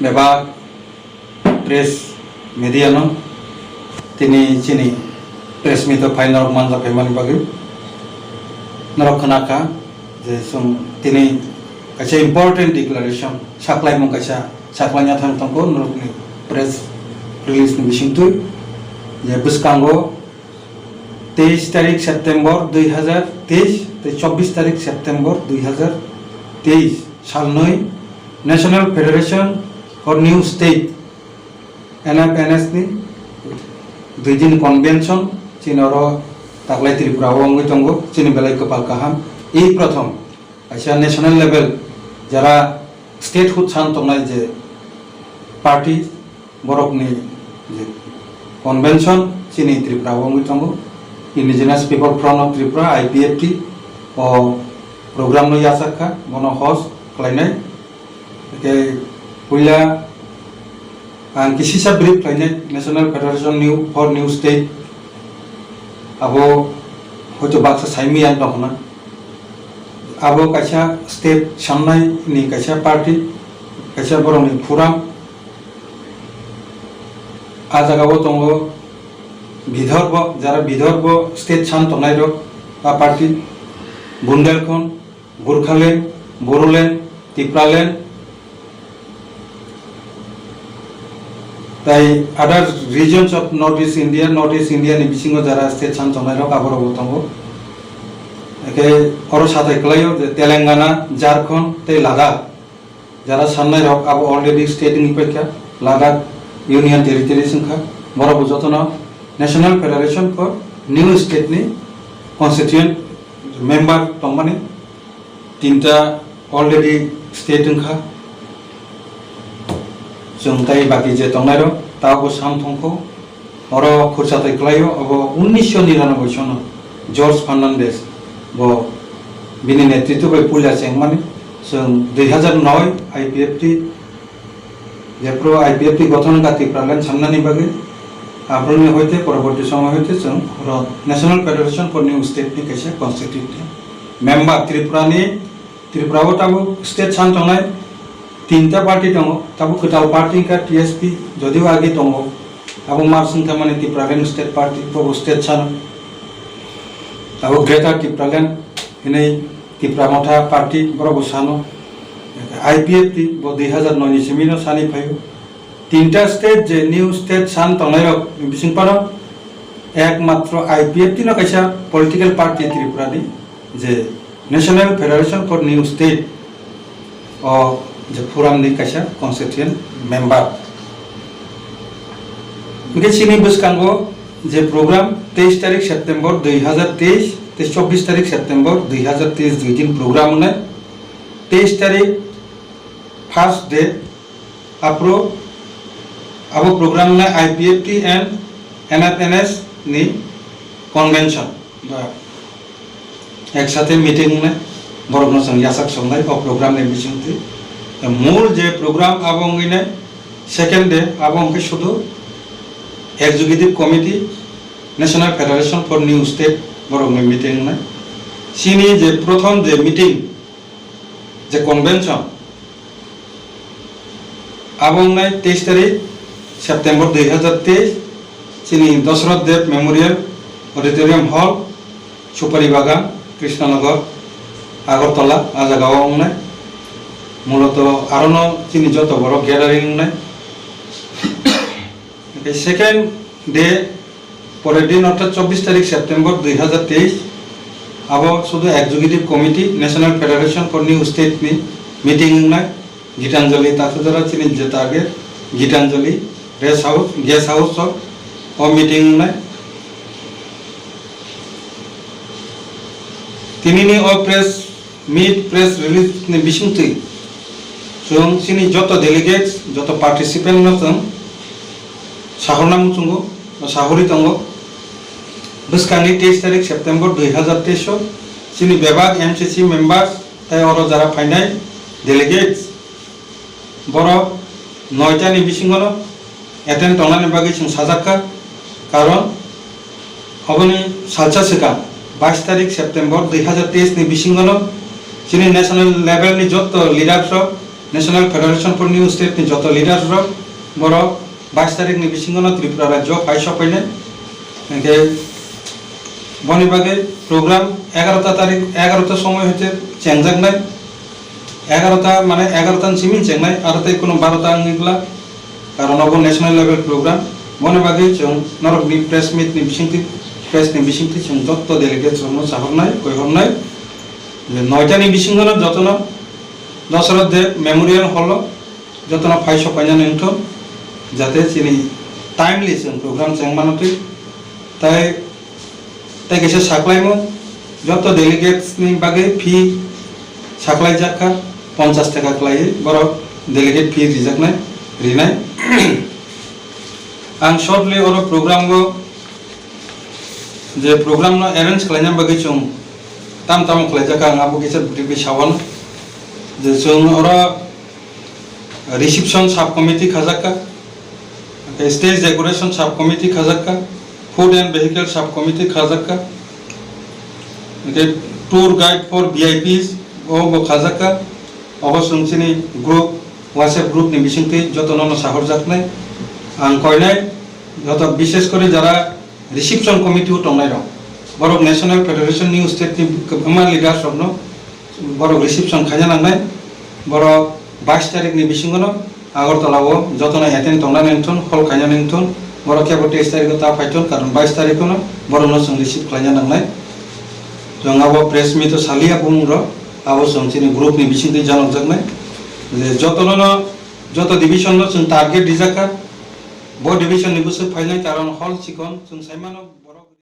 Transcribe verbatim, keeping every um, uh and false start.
Bebak press media no tini chini press meet o phai norok manja phaimani bagwi norok khnakha je chwng tini kaisa important declaration saklaimung kaisa saklaina thang tongkho norokni press release ni bisingtwi je bwskango teis tarik September dui hazar teis tei chobbish tarik September dui hazar teis salnwi National Federation for New State, N F N S ni dui din convention chini oro taklai Tripura o wngwi tongo, chini belai kwpal kaham. I prothom kaisa national level jara statehood san tongnai je party, borokni je convention chini Tripura o wngwi tongo, Indigenous People Front of Tripura, I P F T, o program no yachak kha, bono host khlainai. Tei puila ang kisisa brief khlainai National Federation New for New State, abo hoito baksa saimwi ang tongkhna. Abo kaisa state samnai ni kaisa party, kaisa borokni forum. A jagao tongo Vidorbo, jara Vidorbo state san tongnai rok, a party, Bundelkhand, Gurkhaland, Bodoland, Tipraland, tai other regions of North East India, North East India ni bisingo jara state san tongnai rok aborok bo tongo. Eke oro satai kwlaio je Telangana, Jharkhand tei Ladakh. Jara sannai rok abo already state wngwi paikha, Ladakh Union Territories wngkha, borok bo jotono National Federation for New State ni constituent member tongmani tinta already state wngkha. Chwng tai baki je tongnai rok tabok bo sam thongkho. Oro khursa twi kwlaio, abo unnisho niranoboi sono George Fernandez bo bini netritw bai puila chengmani. Chwng dui hazar noi I P F T, jephru I P F T gothon wngkha Tipraland samnani bagwi, aphuruni hoite poroborti somoy hoite chwng oro National Federation for New State ni kaisa constituent member Tripura ni Tripura o tabuk state san tongnai tinta party tongo, tabuk kwtal party wngkha T S P, jodio age tongo, abo Mars wngkha mani Tipraland State Party, bobo state sano, abo Greater Tipraland hinwi Tipra Motha Party, borok bo sano, I P F T bo dui hazar noi ni simi no sani phaio. Tinta state je new state san tongnai rok ni bising phano ekmatro I P F T no kaisa political party Tripura ni je National Federation for New State o je forum ni kaisa constituent member. Hingke chini bwskango je program teis tarik September dui hazar teis tei chobbish tarik September dui hazar teis dui din program wngnai. Teis tarik first day, aphuru abo program wngnai I P F T and N F N S ni convention ba eksate meeting wngnai, borokno chwng yachak songnai o program ni bisingtwi. Mul je program abo wngwi nai second day, abo wngkhe sudu executive committee National Federation for New State borokni meeting wngnai. Chini je prothom je meeting, je convention, abo wngnai teis tarik September dui hazar teis, chini Dosroth Dev Memorial Auditorium Hall, Supari Bagan, Krishnanagar, Agartala, a jagao wngnai. Muloto arono chini joto borok gathering wngnai. Second day, pore din orthat chobbish tarik September dui hazar teis, abo sudu Executive Committee National Federation for New State ni meeting wngnai. Gitanjali Tasujara chini jeta age Gitanjali Rest House, Guest House o, o meeting wngnai. Tinini o press meet, press release ni bisingtwi chwng chini joto delegates, joto participant no chwng sahorna muchungo, sahori tongo. Bwskangni teis tarik September dui hazar teis o chini bebak M C C members tei oro jara phainai delegates borok noita ni bisingo no attend tongnani bagwi chwng sajakha, karon oboni salsa swkang bais tarik September dui hazar teis ni bisingo no chini national level ni joto leaders rok National Federation for New State ni joto leaders rok borok bais tarik ni bisingo no Tripura rajyo phai sok painai. Hingke boni bagwi program egarota tarik, egarota somoi hoite chengjaknai. Egarota mane egarota ni simi chengnai, aro tei kuno barota wngwi glak. Karon obo national level program. Boni bagwi chwng norok ni press meet ni bisingtwi, press ni bisingtwi chwng jotto delegates rokno sahornai, koihornai. Je noita ni bisingo no jotono Dasarath Deb Memorial Hall o jotono phai sok painani wngthok, jate chini timely chwng program chengmano twi. Tai, tai kaisa saklaimung, joto delegates ni bagwi fee saklaijak kha, ponchash taka kwlaiwi borok delegate fee rijaknai, rinai. Ang shortly oro program o je program no arrange khlaina bagwi chwng tam tamo khlaijak kha, ang abo kisa briefly sawan je chwng oro reception sub committee khajakka, stage decoration sub committee khajakka, food and vehicle sub committee khajakka, hingke tour guide for V I Ps o bo khajakka. Obo chwng chini group, WhatsApp group ni bisingtwi jotono no sahorjaknai. Ang koinai joto, bishes kori jara reception committee o tongnai rok, borok National Federation New State ni kwbangma leaders rokno borok reception khaina nangnai. Borok bais tarik ni bisingo no Agartala o jotono attend tongna nangthun, hol khaina nangthun. Borok kebo teis tarik o ta phaithun, karon bais tarik o no borok no chwng receive khlaina nangnai. Chwng abo press meet o saliya bumung rok, abo chwng chini group ni bisingtwi janokjaknai. Je jotono no, joto division no chwng target rijak kha. Bo division ni bwswk phainai, karon hol chikon chwng saimano.